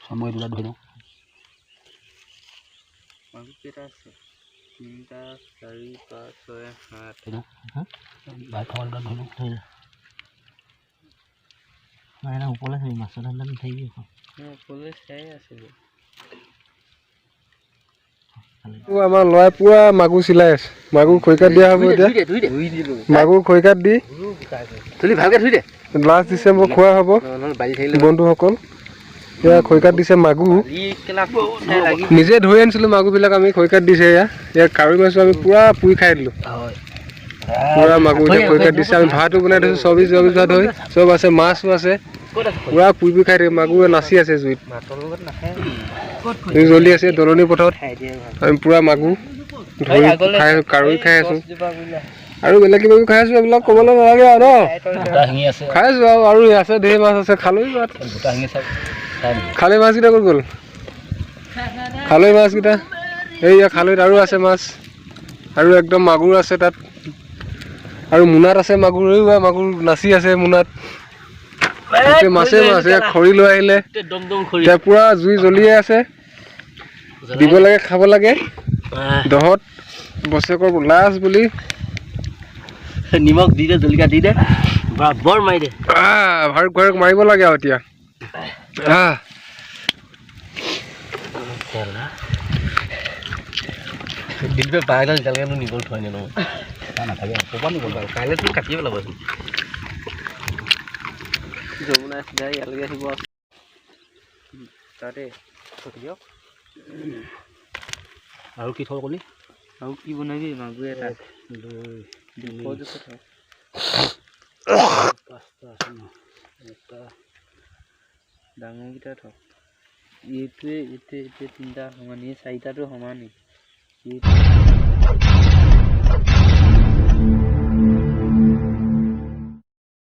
মই দুটা ধৰি লওঁ। মাগুৰ কেইটা আছে? তিনিটা, চাৰি, পাঁচ, ছয়, সাত। ভাত খাব দুটা ধৰি লওঁ। ধৰি ল। নাই নাই, ওপৰলৈ চাবি, মাছৰ ধান্দা নাথাকিবি আকৌ। মই ওপৰলৈ চাই আছিলোঁ। আমাৰ ল'ৰাই পুৰা মাগুৰ চিলাই আছে। মাগুৰ খৰিকাত দিয়া হ'ব এতিয়া। ধুই দে, ধুই দিলোঁ। মাগুৰ খৰিকাত দি তুলি ভালকৈ ধুই দে। লাষ্ট ডিচেম্বৰ খোৱা হ'ব। নহ'লে বালি থাকিলে। বন্ধুসকল, এয়া খৰিকাত দিছে মাগুৰ। নিজে ধৰি আনিছিলোঁ মাগুৰবিলাক, আমি খৰিকাত দিছে। এয়া ইয়াত কাৱৈ মাছো আমি পূৰা পুৰি খাই দিলোঁ। হয়। পূৰা মাগুৰ এতিয়া খৰিকাত দিছে। আমি ভাতো বনাই থৈছোঁ, চব্জি চব্জি ভাত হৈ চব আছে, মাছো আছে, পূৰা পুৰি পুৰি খাই থাকিম। মাগুৰ নাচি আছে জুইত, জুই জ্বলি আছে দলনি পথত। আমি পূৰা মাগুৰ ধৰি খাই, কাৱৈ খাই আছোঁ আৰু বেলেগ কিবা কিবি খাই আছোঁ। এইবিলাক ক'বলৈ নালাগে আৰু ন। দুটা শিঙি আছে। খাই আছোঁ আৰু আছে, ঢেৰ মাছ আছে, খালৈ মাছ। দুটা শিঙি চাই চাই নেকি? খালৈ মাছকেইটা ক'ত গ'ল? খালৈ মাছকেইটা এইয়া খালৈত আৰু আছে মাছ, আৰু একদম মাগুৰ আছে তাত, আৰু মোনাত আছে মাগুৰ। এই মাগুৰ নাচি আছে মোনাত। গোটেই মাছে মাছ। এয়া খৰি লৈ আহিলে। দম দম খৰি। এতিয়া পূৰা জুই জ্বলিয়ে আছে, দিব লাগে, খাব লাগে। দহত বছৰেকৰ লাষ্ট বুলি। নিমখ দি দে, জলকীয়া দি দে, বৰ মাৰি দে। ভাৰুক ভাৰুক মাৰিব লাগে আৰু এতিয়া। আহ। দিলপে বাঁহডাল এতিয়ালৈকে নিগল থোৱাই নাই নহয়। নাথাকে, ক'ৰপৰা নিগল? কাইলৈ তুমি কাটিয়ে পেলাবাচোন। যমুনা চিধা ইয়ালৈকে আহিব, তাতে দিয়ক। আৰু কি থল কলি? আৰু কি বনাবি? মাগুৰ এটা। এক, দুই, তিনি, জোখৰ জোখৰ থ। পাঁচটা আছে ন? এটা। ডাঙৰকেইটা থ। এইটোৱে এইটোৱে এইটোৱে তিনিটা সমানেই, চাৰিটাটো সমানেই।